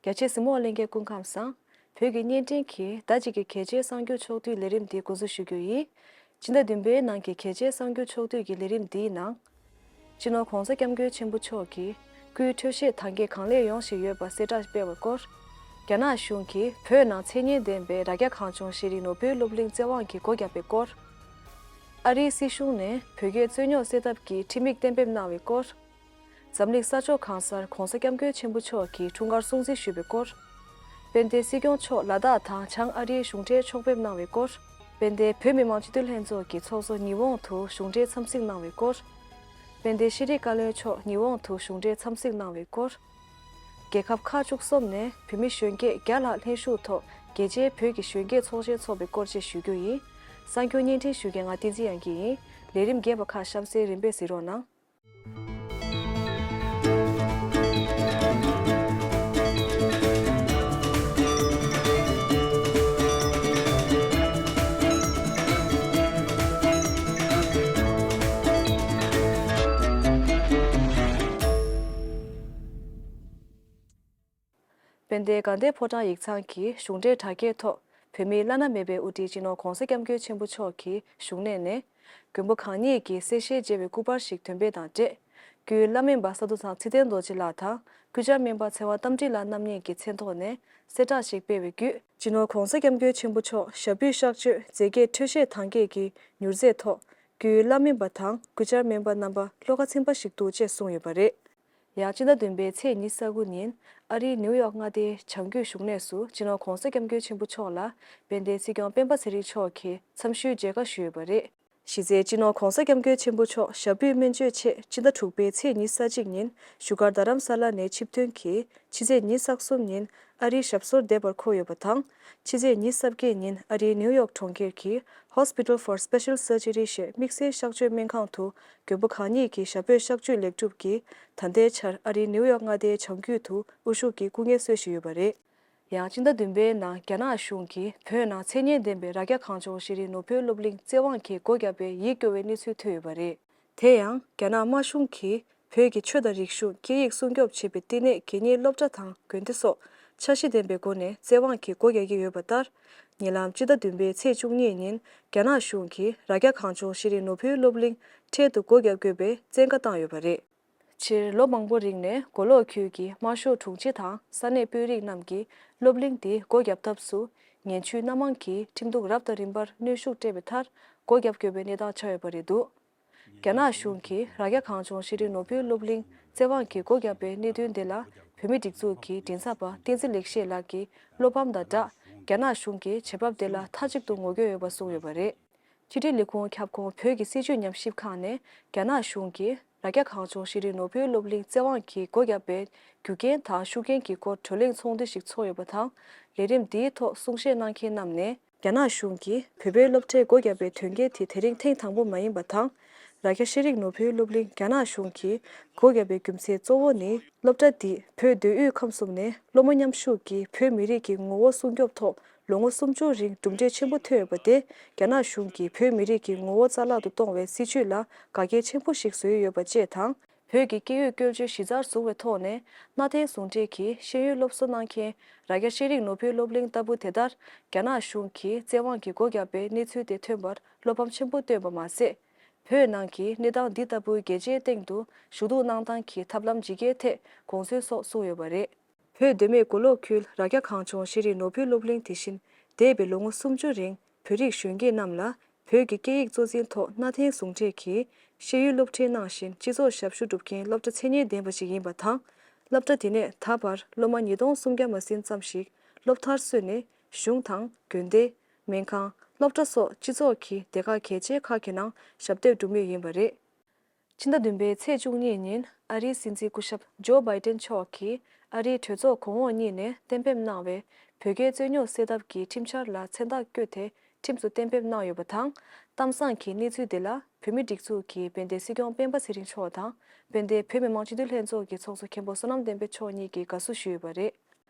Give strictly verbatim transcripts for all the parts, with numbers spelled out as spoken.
རྒྱ་ཆེ་གཟིགས་མོ་བ་ལྷན་རྒྱས་སྐུ་ཁམས་བཟང་། བོད་ཀྱི་བརྙན་འཕྲིན་གྱི་ཟླ་གཅིག་གི་གལ་ཆེའི་གསར་འགྱུར་ཕྱོགས་བསྡུས་ལས་རིམ་འདི་འགོ་འཛུགས་ཞུ་རྒྱུ་ཡིན། སྤྱི་ཟླ་བདུན་པའི་ནང་གི་གལ་ཆེའི་གསར་འགྱུར་ཕྱོགས་བསྡུས་ཀྱི་ལས་རིམ་འདིའི་ནང་། སྤྱི་ནོར་༧གོང་ས་༧སྐྱབས་མགོན་ཆེན་པོ་མཆོག་གིས་སྐུའི་འཕྲོད་བཞེས་དང་རྐྱེན་གང་ལེགས་ཡོང་བཞིན་ཡོད་པ་གསལ་བསྒྲགས་སྤེལ་བའི་སྐོར། རྒྱ་ནག་གཞུང་གིས་བོད་ནང་མཚན་སྙན་ལྡན་པའི་རྭ་རྒྱ་གངས་ལྗོངས་ཤེས་རིག་ནོར་བུའི་སློབ་གླིང་བཙན་དབང་གིས་སྒོ་བརྒྱབ་པའི་སྐོར། ཨ་རིའི་སྲིད་གཞུང་ནས་བོད་རྒྱའི་རྩོད་རྙོག་སེལ་ཐབས་ཀྱི་ཁྲིམས་ཡིག་གཏན་འབེབས་གནང་བའི་སྐོར། འཛམ་གླིང་ས་ཕྱོགས་གང་སར་༧གོང་ས་༧སྐྱབས་མགོན་ཆེན་པོ་མཆོག་གི་འཁྲུངས་སྐར་སྲུང་བརྩི་ཞུས་པའི་སྐོར། དཔལ་ལྡན་སྲིད་སྐྱོང་མཆོག་ལ་དྭགས་དང་བྱང་ཨ་རིའི་གཞུང་འབྲེལ་ཕྱོགས་ཕེབས་གནང་བའི་སྐོར། དཔལ་ལྡན་བོད་མི་མང་སྤྱི་འཐུས་ལྷན་ཚོགས་ཀྱི་ཚོགས་གཙོ་ཉི་ཝོང་དུ་གཞུང་འབྲེལ་འཚམས་གཟིགས་གནང་བའི་སྐོར། དཔལ་ལྡན་ཤེས་རིག་བཀའ་བློན་མཆོག་ཉི་ཝོང་དུ་གཞུང་འབྲེལ་འཚམས་གཟིགས་གནང་བའི་སྐོར། རྒྱལ་ཁབ་ཁག་བཅུ་གསུམ་ནས་བོད་མི་གཞོན་སྐྱེས་བརྒྱ་ལྷག་ལྷན་ཞུགས་ཐོག་རྒྱལ་སྤྱིའི་བོད་ཀྱི་གཞོན་སྐྱེས་ཚོགས་ཆེན་འཚོགས་པའི་སྐོར་བཅས་ཞུ་རྒྱུ་ཡིན། གསར་འགྱུར་བརྙན་འཕྲིན་ཞུ་མཁན་ང་བསྟན་འཛིན་དབྱངས་སྐྱིད་ཡིན། ལས་རིམ་རྒྱས་པ་ཁག་གཤམ་གསལ་རིམ་པས་གཟིགས་རོགས་གནང་། དཔལ་ལྡན་དགའ་ལྡན་ཕོ་བྲང་ཡིག་ཚང་གི་གཞུང་འབྲེལ་དྲ་རྒྱའི་ཐོག་བོད་མིའི་བླ་ན་མེད་པའི་དབུ་ཁྲིད་སྤྱི་ནོར་༧གོང་ས་༧སྐྱབས་མགོན་ཆེན་པོ་མཆོག་གི་བཞུགས་གནས་ནས། མགོན་པོ་གང་ཉིད་ཀྱི་གསལ་བཤད་བྱས་པའི་སྐུ་པར་ཞིག་འདོན་སྤེལ་དང་འབྲེལ། སྐུའི་བླ་སྨན་པ་ས་རྡོ་ཚང་ཚེ་བརྟན་རྡོ་རྗེ་ལགས་དང་སྐུ་བཅར་སྨན་པ་ཚེ་དབང་རྟ་མགྲིན་ལགས་རྣམ་གཉིས་ཀྱི་མཚན་ཐོག་ནས་གསལ་བསྒྲགས་ཤིག་སྤེལ་བའི་བརྒྱུད། སྤྱི་ནོར་༧གོང་ས་༧སྐྱབས་མགོན་ཆེན་པོ་མཆོག་ཞབས་པུས་གཤགས་བཅོས་མཛད་རྗེས་འཕྲོད་བཞེས་དང་རྐྱེན་གྱི་མྱུར་ཚད་ཐོག་སྐུའི་བླ་སྨན་པ་དང་སྐུ་བཅར་སྨན་པ་རྣམ་པ་བློ་ཁ་ཚིམ་པ་ཞིག་འདུག་ཅེས་གསུངས་ཡོད་པ་རེད། ཡང་སྤྱི་ཟླ་བདུན་པའི་ཚེས་ཉི་ཤུ་རྩ་དགུ་ཉིན་ཨ་རིའི་ནིའུ་ཡོག་མངའ་སྡེའི་བྱང་རྒྱུད་བཞུགས་གནས་སུ་སྤྱི་ནོར་༧གོང་ས་༧སྐྱབས་མགོན་ཆེན་པོ་མཆོག་ལ་དཔལ་ལྡན་སྲིད་སྐྱོང་སྤེན་པ་ཚེ་རིང་མཆོག་གིས་འཚམས་ཞུའི་མཇལ་ཁ་ཞུས་ཡོད་པ་རེད། གཞི་རྩའི་སྤྱི་ནོར་༧གོང་ས་༧སྐྱབས་མགོན་ཆེན་པོ་མཆོག་ཞབས་པུས་སྨན་བཅོས་ཆེད་སྤྱི་ཟླ་དྲུག་པའི་ཚེས་ཉི་ཤུ་རྩ་གཅིག་ཉིན་བཞུགས་སྒར་རྡ་རམ་ས་ལ་ནས་ཆིབས་ཐོན་གྱིས་ཕྱི་ཚེས་ཉི་ཤུ་རྩ་གསུམ་ཉིན་ཨ་རིའི་ཞབས་སོར་བསྡད་པར་འཁོད་ཡོད་པ་དང་། ཕྱི་ཚེས་ཉི་ཤུ་རྩ་བརྒྱད་ཉིན་ཨ་རིའི་ནིའུ་ཡོག་གྲོང་ཁྱེར་གྱི་Hospital for Special Surgery ཞེས་དམིགས་བསལ་གཤགས་བཅོས་སྨན་ཁང་དུ་མགོན་པོ་གང་ཉིད་ཀྱི་ཞབས་པད་གཤགས་བཅོས་ལེགས་གྲུབ་ཀྱིས་ད་ལྟའི་ཆར་ཨ་རིའི་ནིའུ་ཡོག་མངའ་སྡེའི་བྱང་རྒྱུད་དུ་དབུ་བཞུགས་ཀྱིས་སྐུ་ངལ་གསོ་བཞིན་ཡོད་པ་རེད། ཡང་སྤྱི་ཟླ་བདུན་པའི་ནང་རྒྱ་ནག་གཞུང་གིས་བོད་ནང་མཚན་སྙན་ལྡན་པའི་རྭ་རྒྱ་གངས་ལྗོངས་ཤེས་རིག་ནོར་བུའི་སློབ་གླིང་བཙན་དབང་གིས་སྒོ་བརྒྱབ་པའི་ཡིད་སྐྱོ་བའི་གནས་ཚུལ་ཐོན་ཡོད་པ་རེད། དེ་ཡང་རྒྱ་ནག་དམར་གཞུང་གིས་བོད་ཀྱི་ཆོས་དང་རིག་གཞུང་སྐད་ཡིག་སྲུང་སྐྱོབ་བྱེད་པའི་བསྟི་གནས་དགེ་བསྙེན་སློབ་གྲྭ་དང་དགོན་སྡེ་སོགས་འཆར་གཞི་ལྡན་པའི་སྒོ་ནས་བཙན་དབང་གིས་སྒོ་རྒྱག་གི་ཡོད་པ་ལྟར། ཉེ་ལམ་སྤྱི་ཟླ་བདུན་པའི་ཚེས་བཅུ་གཉིས་ཉིན་རྒྱ་ནག་གཞུང་གིས་རྭ་རྒྱ་གངས་ལྗོངས་ཤེས་རིག་ནོར་བུའི་སློབ་གླིང་འཕྲལ་དུ་སྒོ་བརྒྱབ་དགོས་པའི་བཙན་བཀའ་བཏང་ཡོད་པ་རེད། སྤྱིར་ལོ་མང་པོ་རིང་ནས་མགོ་ལོག་ཁུལ་གྱི་དམར་ཤོག་དྲུང་ཆེ་དང་ས་གནས་དཔོན་རིགས་རྣམས་ཀྱིས་སློབ་གླིང་འདི་སྒོ་བརྒྱབ་ཐབས་སུ་ངན་བྱུས་སྣ་མང་གིས་ཁྲིམས་གཏུག་རབ་དང་རིམ་པར་གནོན་ཤུགས་སྤྲད་པའི་མཐར་སྒོ་བརྒྱབ་དགོས་པའི་གནས་སྟངས་ཆགས་ཡོད་པ་རེད་འདུག་རྒྱ་ནག་གཞུང་གིས་རྭ་རྒྱ་གངས་ལྗོངས་ཤེས་རིག་ནོར་བུའི་སློབ་གླིང་བཙན་དབང་གིས་སྒོ་བརྒྱབ་པའི་གནད་དོན་འདི་ལ་བོད་མིའི་སྒྲིག་འཛུགས་ཀྱི་མགྲིན་ཚབ་པ་བསྟན་འཛིན་ལེགས་བཤད་ལགས་ཀྱིས་བློ་ཕམ་དང་སྦྲགས་རྒྱ་ནག་གཞུང་གིས་བྱེད་བབ་དེ་ལ་མཐའ་གཅིག་ཏུ་ངོ་རྒོལ་ཡོད་པ་གསུངས་ཡོད་པ་རེད། ཕྱི་དྲིལ་ལས་ཁུངས་ཁྱབ་ཁོངས་བོད་ཀྱི་སྲིད་བྱུས་ཉམས་ཞིབ་ཁང་ནས་རྒྱ་ནག་གཞུང་གིས་རྭ་རྒྱ་གངས་ལྗོངས་ཤེས་རིག་ནོར་བུའི་སློབ་གླིང་བཙན་དབང་གིས་སྒོ་བརྒྱབ་པའི་རྒྱུ་རྐྱེན་དང་ཤུགས་རྐྱེན་གྱི་སྐོར་བགྲོ་གླེང་ཚོགས་འདུ་ཞིག་ཚོགས་ཡོད་པ་དང་། ལས་རིམ་འདིའི་ཐོག་གསུང་བཤད་གནང་མཁན་རྣམས་ནས། རྒྱ་ནག་གཞུང་གིས་བོད་པའི་སློབ་གྲྭས་སྒོ་བརྒྱབ་པའི་དོན་རྐྱེན་དེ་དེ་རིང་ཐེངས་དང་པོ་མ་ཡིན་པ་དང་། རྭ་རྒྱ་ཤེས་རིག་ནོར་བུའི་སློབ་གླིང་རྒྱ་ནག་གཞུང་གིས་སྒོ་བརྒྱབ་པའི་རྒྱུ་མཚན་གཙོ་བོ་ནི། སློབ་གྲྭ་འདིས་བོད་མདོ་དབུས་ཁམས་གསུམ་ནས་སློབ་མ་མཉམ་ཞུགས་ཀྱིས་བོད་མི་རིགས་ཀྱི་ངོ་བོ་སྲུང་སྐྱོབ་ཐོག་ལོ་ངོ་སུམ་ཅུ་རིང་གྲུབ་འབྲས་ཆེན་པོ་ཐོན་ཡོད་པ་དེ། རྒྱ་ནག་གཞུང་གིས་བོད་མི་རིགས་ཀྱི་ངོ་བོ་རྩ་བརླག་ཏུ་གཏོང་བའི་སྲིད་བྱུས་ལ་དགའ་སྐྱེལ་ཆེན་པོ་ཞིག་བཟོ་ཡི་ཡོད་པ་བཅས་དང་། བོད་ཀྱི་སྐད་ཡིག་བཀོལ་སྤྱོད་གཞི་རྩར་བཟུང་བའི་ཐོག་ནས་གནའ་དེང་ཟུང་འབྲེལ་གྱི་ཤེས་ཡོན་སློབ་གསོ་གནང་མཁན་རྭ་རྒྱ་ཤེས་རིག་ནོར་བུའི་སློབ་གླིང་ལྟ་བུ་དེ་ལྟར་རྒྱ་ནག་གཞུང་གིས་བཙན་དབང་གིས་སྒོ་བརྒྱབ་པའི་གནས་ཚུལ་དེ་ཐོན་པར་བློ་ཕམ་ཆེན་པོ་བཏོན་པ་མ་ཟད། བོད་ནང་གི་གནས་སྟངས་འདི་ལྟ་བུའི་རྒྱལ་སྤྱིའི་སྟེང་དུ་ཞུ་གཏུག་གནང་སྟངས་ཀྱི་ཐབས་ལམ་ཇི་དགེའི་ཐད་དགོངས་ཚུལ་སོགས་གསུངས་ཡོད་པ་རེད། བོད་མདོ་སྨད་མགོ་ལོག་ཁུལ་རྭ་རྒྱ་གངས་ལྗོངས་ཤེས་རིག་ནོར་བུའི་སློབ་གླིང་དེ་བཞིན་འདས་པའི་ལོ་ངོ་སུམ་ཅུ་རིང་བོད་རིགས་གཞོན་སྐྱེས་རྣམས་ལ་བོད་ཀྱི་སྐད་ཡིག་གཙོ་འཛིན་ཐོག་གནའ་དེང་ཟུང་འབྲེལ་གྱིས་ཤེས་ཡོན་སློབ་ཁྲིད་གནང་བཞིན་སྤྱི་ཚོགས་ཞབས་ཞུ་སྒྲུབ་མཁན་སློབ་གྲྭ་མཚན་སྙན་ལྡན་པ་ཞིག་ཡིན་པ་དང་། སློབ་གྲྭ་འདི་ནས་ད་བར་སློབ་མ་ཉིས་སྟོང་སུམ་བརྒྱ་མ་ཟིན་ཙམ་ཞིག་སློབ་མཐར་སོན་ནས་གཞུང་དང་དགོན་སྡེ། སྨན་ཁང་། སློབ་གྲྭ་སོགས་སྤྱི་ཚོགས་ཀྱི་སྡེ་ཁག་གལ་ཆེ་ཁག་གི་ནང་ཞབས་འདེགས་སྒྲུབ་མུས་ཡིན་པ་རེད། ཕྱི་ཟླ་བདུན་པའི་ཚེས་བཅུ་གཉིས་ཉིན་ཨ་རིའི་སྲིད་འཛིན་སྐུ་ཞབས་ཇོ་བྷའི་ཏན་མཆོག་གིས་ཨ་རིའི་གྲོས་ཚོགས་གོང་འོག་གཉིས་ནས་གཏན་འབེབས་གནང་བའི་བོད་རྒྱའི་རྩོད་རྙོག་སེལ་ཐབས་ཀྱི་ཁྲིམས་འཆར་ལ་མཚན་རྟགས་བཀོད་དེ་ཁྲིམས་སུ་གཏན་འབེབས་གནང་ཡོད་པ་དང་། གཏམ་བཟང་གི་གནས་ཚུལ་འདི་ལ་བོད་མིའི་སྒྲིག་འཛུགས་ཀྱི་དཔལ་ལྡན་སྲིད་སྐྱོང་སྤེན་པ་ཚེ་རིང་མཆོག་དང་། དཔལ་ལྡན་བོད་མི་མང་སྤྱི་འཐུས་ལྷན་ཚོགས་ཀྱི་ཚོགས་གཙོ་མཁན་པོ་བསོད་ནམས་བསྟན་འཕེལ་མཆོག་གཉིས་ཀྱིས་དགའ་བསུ་ཞུས་ཡོད་པ་རེད།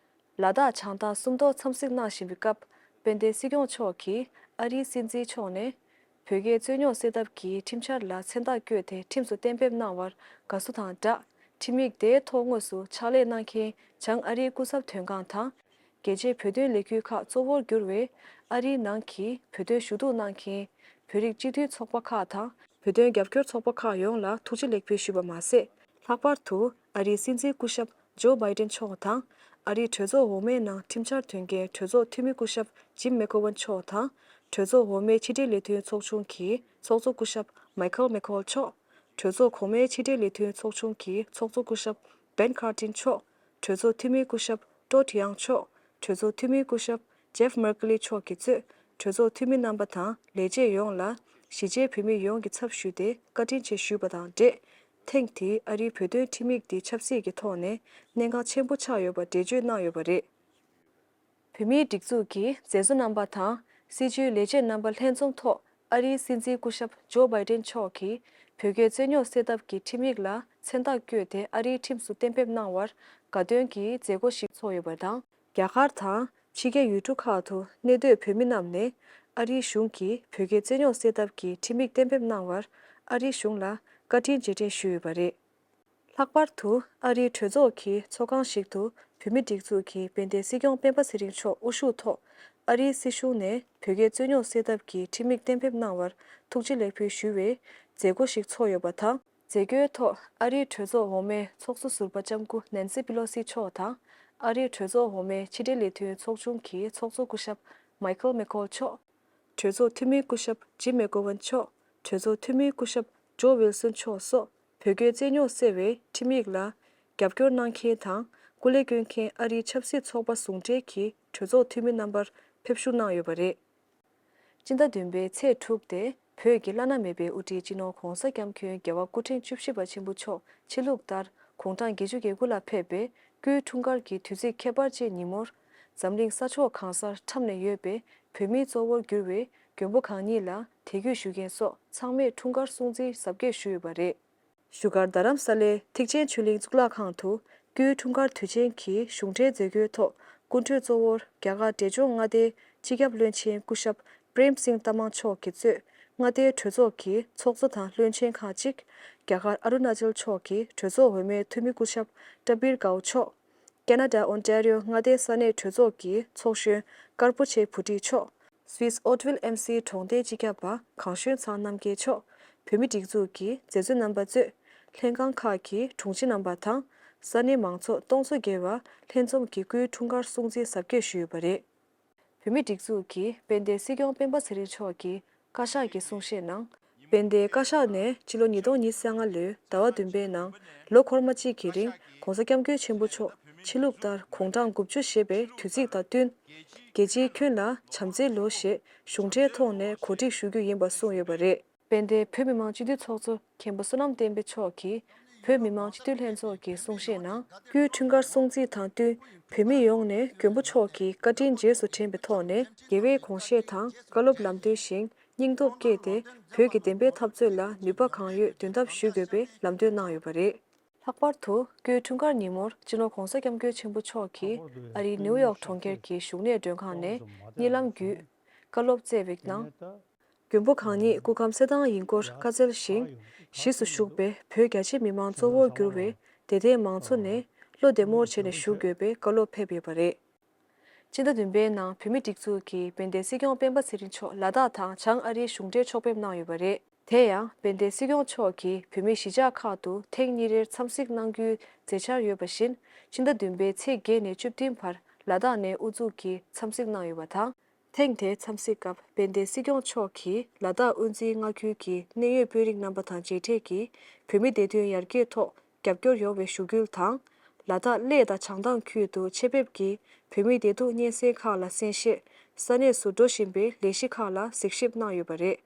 ལ་དྭགས་བྱང་ཐང་སུམ་མདོར་འཚམས་གཟིགས་གནང་བཞིན་པའི་སྐབས། དཔལ་ལྡན་སྲིད་སྐྱོང་མཆོག་གིས་ཨ་རིའི་སྲིད་འཛིན་མཆོག་ནས་བོད་རྒྱའི་རྩོད་རྙོག་སེལ་ཐབས་ཀྱི་ཁྲིམས་འཆར་ལ་མཚན་རྟགས་བཀོད་དེ་ཁྲིམས་སུ་གཏན་འབེབས་གནང་བར་དགའ་བསུ་དང་སྦྲགས། ཁྲིམས་ཡིག་དེའི་ཐོག་དངོས་སུ་ཕྱག་ལས་གནང་མཁན་བྱང་ཨ་རིའི་སྐུ་ཚབ་དོན་ཁང་དང་། རྒྱལ་སྤྱིའི་བོད་དོན་ལས་འགུལ་ཁག་གཙོ་བོར་གྱུར་བའི་ཨ་རིའི་ནང་གི་བོད་དོན་ཞུ་གཏུག་གནང་མཁན་བོད་རིགས་སྤྱི་མཐུན་ཚོགས་པ་ཁག་དང་། བོད་དོན་རྒྱབ་སྐྱོར་ཚོགས་པ་ཁག་ཡོངས་ལ་ཐུགས་རྗེ་ལེགས་འབུལ་ཞུས་པ་མ་ཟད། ལྷག་པར་དུ་ཨ་རིའི་སྲིད་འཛིན་སྐུ་ཞབས་ཇོ་བྷའི་ཏན་མཆོག་དང་། ཨ་རིའི་གྲོས་ཚོགས་འོག་མའི་ནང་ཁྲིམས་འཆར་འདོན་མཁན་གྲོས་ཚོགས་འཐུས་མི་སྐུ་ཞབས་ཇིམ་མེག་གོ་ཝན་མཆོག་དང་། གྲོས་ཚོགས་འོག་མའི་ཕྱི་འབྲེལ་ལས་དོན་ཚོགས་ཆུང་གི་ཚོགས་གཙོ་སྐུ་ཞབས་མའི་ཁལ་མེག་ཁོལ་མཆོག་གྲོས་ཚོགས་གོང་མའི་ཕྱི་འབྲེལ་ལས་དོན་ཚོགས་ཆུང་གི་ཚོགས་གཙོ་སྐུ་ཞབས་བན་ཁར་ཏིན་མཆོག་གྲོས་ཚོགས་འཐུས་མི་སྐུ་ཞབས་ཀྲོ་ཐི་ཡང་མཆོག་གྲོས་ཚོགས་འཐུས་མི་སྐུ་ཞབས་ཇེབ་མར་ཀི་ལི་མཆོག་གིས་གཙོས་གྲོས་ཚོགས་འཐུས་མི་རྣམ་པ་དང་ལས་བྱེད་ཡོངས་ལ་གཞིས་བྱེས་བོད་མི་ཡོངས་ཀྱི་ཚབ་ཞུས་ཏེ་བཀའ་དྲིན་ཆེ་ཞུས་པ་དང་འབྲེལ། ཐེངས་འདིའི་ཨ་རིའི་བོད་དོན་ཁྲིམས་ཡིག་འདི་ཆབ་སྲིད་ཀྱི་ཐོག་ནས་གནད་འགག་ཆེན་པོ་ཆགས་ཡོད་པ་འགྲེལ་བརྗོད་གནང་ཡོད་པ་རེད། བོད་མིའི་སྒྲིག་འཛུགས་ཀྱི་མཛད་གཙོ་རྣམ་པ་དང་སྲིད་བྱུས་ལས་བྱེད་རྣམ་པ་ལྷན་འཛོམས་ཐོག་ཨ་རིའི་སྲིད་འཛིན་སྐུ་ཞབས་ཇོ་བྷའི་ཏན་མཆོག་གིས་བོད་རྒྱའི་རྩོད་རྙོག་སེལ་ཐབས་ཀྱི་ཁྲིམས་ཡིག་ལ་མཚན་རྟགས་བཀོད་དེ་ཨ་རིའི་ཁྲིམས་སུ་གཏན་འབེབས་གནང་བར་དགའ་སྟོན་གྱི་མཛད་སྒོ་ཞིག་ཚོགས་ཡོད་པ་དང་། རྒྱ་གར་དང་ཕྱི་རྒྱལ་ཡུལ་གྲུ་ཁག་ཏུ་གནས་སྡོད་བོད་མི་རྣམས་ནས་ཨ་རིའི་གཞུང་གིས་བོད་རྒྱའི་རྩོད་རྙོག་སེལ་ཐབས་ཀྱི་ཁྲིམས་ཡིག་གཏན་འབེབས་གནང་བར་ཨ་རིའི་གཞུང་ལ་བཀའ་དྲིན་རྗེས་དྲན་ཞུས་ཡོད་པ་རེད། ལྷག་པར་དུ་ཨ་རིའི་གྲོས་ཚོགས་ཀྱི་ཚོགས་ཁང་ཞིག་ཏུ་བོད་མི་སྒྲིག་འཛུགས་ཀྱི་དཔལ་ལྡན་སྲིད་སྐྱོང་སྤེན་པ་ཚེ་རིང་མཆོག་དབུ་བཞུགས་ཐོག་ཨ་རིའི་སྲིད་གཞུང་ནས་བོད་རྒྱའི་རྩོད་རྙོག་སེལ་ཐབས་ཀྱི་ཁྲིམས་ཡིག་གཏན་འབེབས་གནང་བར་ཐུགས་རྗེ་ལེགས་འབུལ་ཞུ་བའི་མཛད་སྒོ་ཞིག་ཚོགས་ཡོད་པ་དང་། མཛད་སྒོའི་ཐོག་ཨ་རིའི་གྲོས་ཚོགས་འོག་མའི་ཚོགས་གཙོ་ཟུར་པ་ལྕམ་སྐུ་ནན་སི་པི་ལོ་སི་མཆོག་དང་། ཨ་རིའི་གྲོས་ཚོགས་འོག་མའི་ཕྱི་འབྲེལ་ལས་དོན་ཚོགས་ཆུང་གི་ཚོགས་གཙོ་སྐུ་ཞབས་མའི་ཁལ་མེ་ཁོལ་མཆོག་གྲོས་ཚོགས་འཐུས་མི་སྐུ་ཞབས་ཇིམ་མེ་གོ་ཝན་མཆོག་གྲོས་ཚོགས་འཐུས་མི་སྐུ་ཞབས་ཇོ་ཝིལ་སོན་མཆོག་སོགས་བོད་རྒྱའི་རྩོད་རྙོག་སེལ་བའི་ཁྲིམས་ཡིག་ལ་རྒྱབ་སྐྱོར་གནང་མཁན་དང་སྐུ་ལས་བསྐྱོན་མཁན་ཨ་རིའི་ཆབ་སྲིད་ཚོགས་པ་ཟུང་འབྲེལ་གྱི་གྲོས་ཚོགས་འཐུས་མི་རྣམ་པར་ཕེབས་ཞུགས་གནང་ཡོད་པ་རེད། སྤྱི་ཟླ་བདུན་པའི་ཚེས་དྲུག་སྟེ་བོད་ཀྱི་བླ་ན་མེད་པའི་དབུ་ཁྲིད་སྤྱི་ནོར་༧གོང་ས་༧སྐྱབས་མགོན་རྒྱལ་བ་སྐུ་ཕྲེང་བཅུ་བཞི་པ་ཆེན་པོ་མཆོག་ཕྱི་ལུགས་ལྟར་དགུང་གྲངས་བརྒྱད་ཅུ་གྱ་དགུ་ལ་ཕེབས་པའི་སྐུའི་འཁྲུངས་སྐར་གྱི་དུས་ཚིགས་ཁྱད་པར་ཅན་ཉིན་མོར། འཛམ་གླིང་ས་ཕྱོགས་གང་སར་འཁྲམས་ནས་ཡོད་པའི་བོད་མིའི་གཙོ་བོར་གྱུར་བའི་མགོན་པོ་གང་ཉིད་ལ་དད་གུས་ཞུ་མཁན་སོགས་ཚང་མས་འཁྲུངས་སྐར་སྲུང་བརྩི་གཟབ་རྒྱས་ཞུས་ཡོད་པ་རེད། བཞུགས་སྒར་རྡ་རམ་ས་ལའི་ཐེག་ཆེན་ཆོས་གླིང་གཙུག་ལག་ཁང་དུ་སྐུའི་འཁྲུངས་སྐར་དུས་ཆེན་གྱི་གཞུང་འབྲེལ་མཛད་སྒོའི་ཐོག་སྐུ་མགྲོན་གཙོ་བོར་རྒྱ་གར་འབྲས་ལྗོངས་མངའ་སྡེའི་སྤྱི་ཁྱབ་བློན་ཆེན་སྐུ་ཞབས་པྲེམ་སིང་ཏ་མང་མཆོག་གིས་གཙོས་མངའ་སྡེའི་གྲོས་ཚོགས་ཀྱི་ཚོགས་གཙོ་དང་བློན་ཆེན་ཁག་ཅིག་རྒྱ་གར་ཨ་རུ་ན་ཅལ་ཕྱོགས་ཀྱི་གྲོས་ཚོགས་འོས་མའི་འཐུས་མི་སྐུ་ཞབས་ཏྲ་པིར་ཀའོ་མཆོག་ཁེ་ན་ཌ་ཨོན་ཏེ་རི་ཡོ་མངའ་སྡེའི་ས་གནས་གྲོས་ཚོགས་ཀྱི་ཚོགས་གཞོན་ཀར་པོ་ཆེ་བུ་ཊི་མཆོག་སུད་སི་ཨོ་ཊི་ཝིལ་ཨེམ་སིའི་གྲོང་སྡེའི་སྤྱི་ཁྱབ་པ་གངས་ཞོན་ཚང་རྣམ་རྒྱལ་མཆོག་བོད་མིའི་སྒྲིག་འཛུགས་ཀྱི་མཛད་གཙོ་རྣམ་པ་གཙོས་ལྷན་ཁང་ཁག་གི་དྲུང་ཆེ་རྣམ་པ་དང་ས་གནས་མང་ཚོགས་སྟོང་ཚོ་བརྒལ་བ་ལྷན་འཛོམས་ཀྱིས་སྐུའི་འཁྲུངས་སྐར་སྲུང་བརྩི་གཟབ་རྒྱས་ཞུས་ཡོད་པ་རེད། བོད་མིའི་སྒྲིག་འཛུགས་ཀྱི་དཔལ་ལྡན་སྲིད་སྐྱོང་སྤེན་པ་ཚེ་རིང་མཆོག་གིས་བཀའ་ཤག་གི་གསུང་བཤད་ནང་། དཔལ་ལྡན་བཀའ་ཤག་ནས་ཕྱི་ལོ་ཉིས་སྟོང་ཉི་ཤུ་རྩ་ལྔ་ལོའི་ཟླ་བ་བདུན་པའི་ནང་ལོ་འཁོར་མ་གཅིག་གི་རིང་༧གོང་ས་༧སྐྱབས་མགོན་ཆེན་པོ་མཆོག་ཕྱི་ལུགས་ལྟར་དགུང་གྲངས་དགུ་བཅུ་བཞེས་པའི་དུས་ཚིགས་དང་བསྟུན། རྒྱལ་སྤྱིའི་ཁྱོན་ལ་བྱམས་བརྩེའི་ལོ་ཞེས་གཞུང་འབྲེལ་ཐོག་ནས་གོ་སྒྲིག་ཞུ་རྒྱུ་ཡིན་པ་གསུངས་ཡོད་པ་རེད། དཔལ་ལྡན་བོད་མི་མང་སྤྱི་འཐུས་ཚོགས་གཙོ་མཁན་པོ་བསོད་ནམས་བསྟན་འཕེལ་མཆོག་གིས་བོད་མི་མང་སྤྱི་འཐུས་ལྷན་ཚོགས་ཀྱི་གསུང་བཤད་ནང་། སྐུའི་འཁྲུངས་སྐར་སྲུང་བརྩི་དང་བསྟུན་བོད་མི་ཡོངས་ནས་མགོན་པོ་མཆོག་གི་བཀའ་དྲིན་རྗེས་སུ་དྲན་པའི་ཐོག་ནས་དགེ་བའི་དགོངས་བཞེད་དང་བཀའ་སློབ་ལམ་སྟོན་བཞིན་སྙིང་སྟོབས་བསྐྱེད་དེ་བོད་ཀྱི་བདེན་པའི་འཐབ་རྩོད་ལ་ནུས་པ་གང་ཡོད་འདོན་ཐབས་ཞུ་དགོས་པའི་ལམ་སྟོན་གནང་ཡོད་པ་རེད། ལྷག་པར་དུ་སྐུའི་འཁྲུངས་སྐར་ཉིན་མོར་སྤྱི་ནོར་༧གོང་ས་༧སྐྱབས་མགོན་ཆེན་པོ་མཆོག་གིས་ཨ་རིའི་ནིའུ་ཡོག་གྲོང་ཁྱེར་གྱི་བཞུགས་གནས་མགྲོན་ཁང་ནས་གཉིད་ལམ་བརྒྱུད་བཀའ་སློབ་སྩལ་བའི་ནང་། མགོན་པོ་གང་ཉིད་སྐུ་ཁམས་གསལ་ཐང་ཡིན་སྐོར་བཀའ་སྩལ་ཞིང་། གཞིས་སུ་བཞུགས་པའི་བོད་རྒྱ་ཆེ་མི་མང་གཙོ་བོར་གྱུར་བའི་དད་ལྡན་མང་ཚོགས་ནས་བློ་བདེ་མོར་བྱས་ནས་བཞུགས་དགོས་པའི་བཀའ་སློབ་ཕེབས་ཡོད་པ་རེད། སྤྱི་ཟླ་བདུན་པའི་ནང་བོད་མིའི་སྒྲིག་འཛུགས་ཀྱི་དཔལ་ལྡན་སྲིད་སྐྱོང་སྤེན་པ་ཚེ་རིང་མཆོག་ལ་དྭགས་དང་བྱང་ཨ་རིའི་གཞུང་འབྲེལ་ཕྱོགས་ཕེབས་གནང་ཡོད་པ་རེད། དེ་ཡང་དཔལ་ལྡན་སྲིད་སྐྱོང་མཆོག་གིས་བོད་མིའི་གཞིས་ཆགས་ཁག་ཏུ་ཐེངས་གཉིས་རེར་འཚམས་གཟིགས་གནང་རྒྱུའི་མཛད་འཆར་ཡོད་པ་བཞིན། ཕྱི་ཟླ་བདུན་པའི་ཚེས་བརྒྱད་ནས་བཅུ་བདུན་བར་ལ་དྭགས་ནས་དབུ་འཛུགས་ཀྱིས་འཚམས་གཟིགས་གནང་ཡོད་པ་དང་། ཐེངས་དེའི་འཚམས་གཟིགས་སྐབས་དཔལ་ལྡན་སྲིད་སྐྱོང་མཆོག་གིས་ལ་དྭགས་དབུ་འཛིན་མངའ་ཁུལ་གྱི་གནད་ཡོད་དཔོན་རིགས་རྣམ་པ་དང་མཇལ་འཕྲད་ཀྱིས་བོད་མིའི་བདེ་དོན་ཡར་རྒྱས་ཐོག་རྒྱབ་སྐྱོར་ཡོང་བའི་ཞུ་སྐུལ་དང་། ལ་དྭགས་གླེ་དང་བྱང་ཐང་ཁུལ་དུ་ཆེད་ཕེབས་ཀྱིས་བོད་མིའི་བདེ་སྡུག་སྙན་སེང་ཁག་ལ་གསན་བཞེས། ས་གནས་སུ་འགྲོ་བཞིན་པའི་ལས་གཞི་ཁག་ལ་གཟིགས་ཞིབ་གནང་ཡོད་པ་རེད།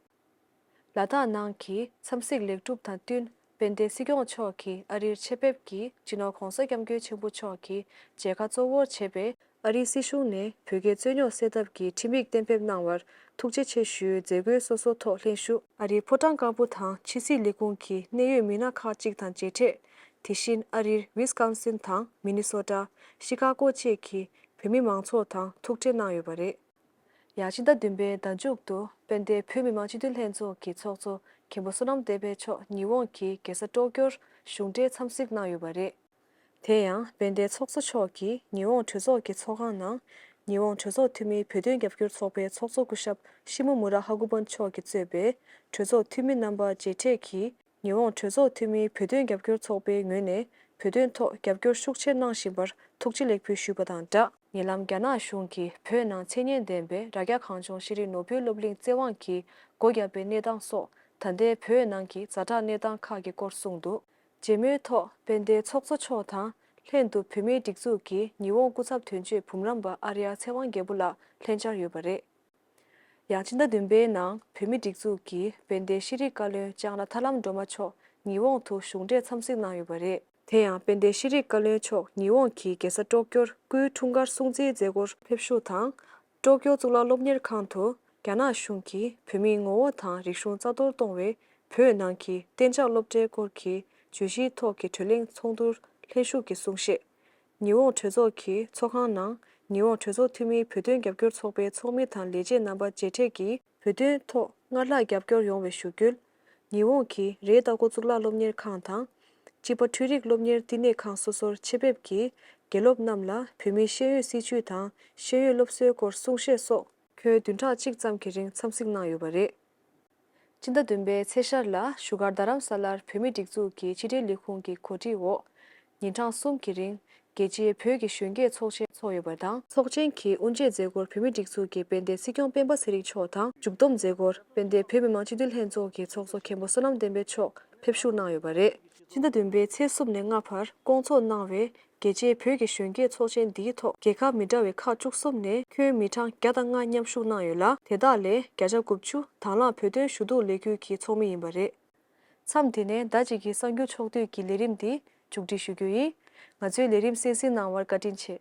ལ་དྭགས་ནང་གི་འཚམས་གཟིགས་ལེགས་གྲུབ་དང་བསྟུན། དཔལ་ལྡན་སྲིད་སྐྱོང་མཆོག་གིས་ཨ་རིར་ཆེད་ཕེབས་ཀྱིས་སྤྱི་ནོར་༧གོང་ས་༧སྐྱབས་མགོན་ཆེན་པོ་མཆོག་གི་མཇལ་ཁ་གཙོ་བོར་བྱས་པའི་ཨ་རིའི་སྲིད་གཞུང་ནས་བོད་རྒྱའི་རྩོད་རྙོག་སེལ་ཐབས་ཀྱི་ཁྲིམས་ཡིག་གཏན་འབེབས་གནང་བར་ཐུགས་རྗེ་ཆེ་ཞུའི་མཛད་སྒོའི་སོ་སོའི་ཐོག་ལྷན་ཞུགས། ཨ་རིའི་ཕོ་བྲང་དཀར་པོ་དང་ཕྱི་སྲིད་ལས་ཁུངས་ཀྱི་གནད་ཡོད་མི་སྣ་ཁག་ཅིག་དང་མཇལ་འཕྲད། དེ་བཞིན་ཨ་རིར་ཝི་སི་ཀོན་སིན་དང་མི་ནི་སོ་ཊ། ཤི་ཀ་གོ་བཅས་ཀྱི་བོད་མི་མང་ཚོགས་དང་ཐུག་འཕྲད་གནང་ཡོད་པ་རེད། ཡང་ཕྱི་ཟླ་བདུན་པའི་ཟླ་མཇུག་ཏུ་དཔལ་ལྡན་བོད་མི་མང་སྤྱི་འཐུས་ལྷན་ཚོགས་ཀྱི་ཚོགས་གཙོ་མཁན་པོ་བསོད་ནམས་བསྟན་འཕེལ་མཆོག་ཉི་འོང་གི་རྒྱལ་ས་ཀྲོ་ཀྱོར་ གཞུང་འབྲེལ་འཚམས་གཟིགས་གནང་ཡོད་པ་རེད། དེ་ཡང་དཔལ་ལྡན་ཚོགས་གཙོ་མཆོག་གིས་ཉི་འོང་གྲོས་ཚོགས་ཀྱི་ཚོགས་ཁང་ནང་ཉི་འོང་གྲོས་ཚོགས་འཐུས་མི་བོད་དོན་རྒྱབ་སྐྱོར་ཚོགས་པའི་ཚོགས་གཙོ་སྐུ་ཞབས་ཤི་མོ་མུ་ར་ཧ་གུ་པན་མཆོག་གིས་གཙོས་པའི་གྲོས་ཚོགས་འཐུས་མི་རྣམ་པ་མཇལ་འཕྲད་ཀྱིས། ཉི་འོང་གྲོས་ཚོགས་འཐུས་མིའི་བོད་དོན་རྒྱབ་སྐྱོར་ཚོགས་པའི་ངོས་ནས་བོད་དོན་ཐོག་རྒྱབ་སྐྱོར་ཤུགས་ཆེ་གནང་བཞིན་པར་ཐུགས་རྗེ་ལེགས་འབུལ་ཞུས་པ་དང་སྦྲགས། ཉེ་ལམ་རྒྱ་ནག་གཞུང་གིས་བོད་ནང་མཚན་སྙན་ལྡན་པའི་རྭ་རྒྱ་གངས་ལྗོངས་ཤེས་རིག་ནོར་བུའི་སློབ་གླིང་བཙན་དབང་གིས་སྒོ་བརྒྱབ་པའི་གནས་སྟངས་སོགས། ད་ལྟའི་བོད་ནང་གི་ཛ་དྲག་གནས་སྟངས་ཁག་གི་སྐོར་གསུངས་འདུག་མཇལ་མོལ་ཐོག་དཔལ་ལྡན་ཚོགས་གཙོ་མཆོག་དང་ལྷན་དུ་བོད་མིའི་སྒྲིག་འཛུགས་ཀྱི་ཉི་འོང་སྐུ་ཚབ་དོན་གཅོད་འབུམ་རམས་པ་ཨར་ཡ་ཚེ་དབང་རྒྱལ་པོ་ལགས་ལྷན་བཅར་ཡོད་པ་རེད། ཡང་ཕྱི་ཟླ་བདུན་པའི་ནང་བོད་མིའི་སྒྲིག་འཛུགས་ཀྱི་དཔལ་ལྡན་ཤེས་རིག་བཀའ་བློན་ལྕང་ར་ཐར་ལམ་སྒྲོལ་མ་མཆོག་ཉི་འོང་དུ་གཞུང་འབྲེལ་འཚམས་གཟིགས་གནང་ཡོད་པ་རེད། དེ་ཡང་དཔལ་ལྡན་ཤེས་རིག་བཀའ་བློན་མཆོག་ཉི་འོང་གི་རྒྱལ་ས་ཀྲོག་ཀྱོར་སྐུའི་འཁྲུངས་སྐར་སྲུང་བརྩིའི་མཛད་སྒོར་ཕེབས་ཞུགས་དང་། ཀྲོག་ཀྱོ་གཙུག་ལག་སློབ་གཉེར་ཁང་དུ་རྒྱ་ནག་གཞུང་གིས་བོད་མིའི་ངོ་བོ་དང་རིག་གཞུང་རྩ་གཏོར་གཏོང་བའི་བོད་ནང་གི་གཏན་འཇགས་སློབ་གྲྭའི་སྐོར་གྱི་བརྗོད་གཞིའི་ཐོག་གི་གྲོས་གླེང་ཚོགས་འདུར་ལྷན་ཞུགས་ཀྱིས་གསུང་བཤད། ཉི་འོང་གྲོས་ཚོགས་ཀྱི་ཚོགས་ཁང་ནང་ཉི་འོང་གྲོས་ཚོགས་འཐུས་མིའི་བོད་དོན་རྒྱབ་སྐྱོར་ཚོགས་པའི་ཚོགས་མི་དང་ལས་བྱེད་རྣམ་པ་མཇལ་འཕྲད་ཀྱིས་བོད་དོན་ཐོག་སྔར་ལྷག་རྒྱབ་སྐྱོར་ཡོང་བའི་ཞུ་སྐུལ། ཉི་འོང་གིས་རེད་ཏ་ཀོ་གཙུག་ལག་སློབ་གཉེར་ཁང་དང་། ཅི་པ་འཕྲུལ་རིག་སློབ་གཉེར་བསྟི་གནས་ཁང་སོ་སོར་ཆེད་ཕེབས་ཀྱིས་དགེ་སློབ་རྣམས་ལ་བོད་མིའི་ཤེས་ཡོན་སྲིད་བྱུས་དང་ཤེས་ཡོན་སློབ་གསོའི་སྐོར་གསུང་བཤད་སོགས་ཁྱོན་བདུན་ཕྲག་གཅིག་ཙམ་གྱི་རིང་འཚམས་གཟིགས་གནང་ཡོད་པ་རེད། སྤྱི་ཟླ་བདུན་པའི་ཚེས་ཤར་ལ་བཞུགས་སྒར་རྡ་རམ་ས་ལར་བོད་མིའི་སྒྲིག་འཛུགས་ཀྱི་ཕྱི་དྲིལ་ལས་ཁུངས་ཀྱི་གོ་སྒྲིག་འོག་ཉིན་གྲངས་གསུམ་གྱི་རིང་རྒྱལ་སྤྱིའི་བོད་ཀྱི་གཞོན་སྐྱེས་ཚོགས་ཆེན་འཚོགས་ཡོད་པ་དང་། ཚོགས་ཆེན་གྱི་དབུ་འབྱེད་མཛད་སྒོར་བོད་མིའི་སྒྲིག་འཛུགས་ཀྱི་དཔལ་ལྡན་སྲིད་སྐྱོང་སྤེན་པ་ཚེ་རིང་མཆོག་དང་། མཇུག་བསྡོམས་མཛད་སྒོར་དཔལ་ལྡན་བོད་མི་མང་སྤྱི་འཐུས་ལྷན་ཚོགས་ཀྱི་ཚོགས་གཙོ་མཁན་པོ་བསོད་ནམས་བསྟན་འཕེལ་མཆོག་ཕེབས་ཞུགས་གནང་ཡོད་པ་རེད། སྤྱི་ཟླ་བདུན་པའི་ཚེས་གསུམ་ནས་ལྔ་བར་སྐོང་ཚོགས་གནང་བའི་རྒྱལ་སྤྱིའི་བོད་ཀྱི་གཞོན་སྐྱེས་ཚོགས་ཆེན་འདིའི་ཐོག་རྒྱལ་ཁབ་མི་འདྲ་བའི་ཁག་བཅུ་གསུམ་ནས་ཁྱོན་མི་གྲངས་བརྒྱ་དང་ལྔ་མཉམ་ཞུགས་གནང་ཡོད་ལ། དེ་དག་ལས་བརྒྱ་ཆ་དགུ་བཅུ་དྭང་བླངས་བོད་དོན་ཞུ་གཏུག་ལས་འགུལ་གྱི་ཚོགས་མི་ཡིན་པ་རེད། མཚམས་འདི་ནས་ཟླ་གཅིག་གི་གསར་འགྱུར་ཕྱོགས་བསྡུས་ཀྱི་ལས་རིམ་འདི་མཇུག་སྒྲིལ་ཞུ་རྒྱུ་ཡིན། ང་ཚོའི་ལས་རིམ་གསན་གཟིགས་གནང་བར་བཀའ་དྲིན་ཆེ།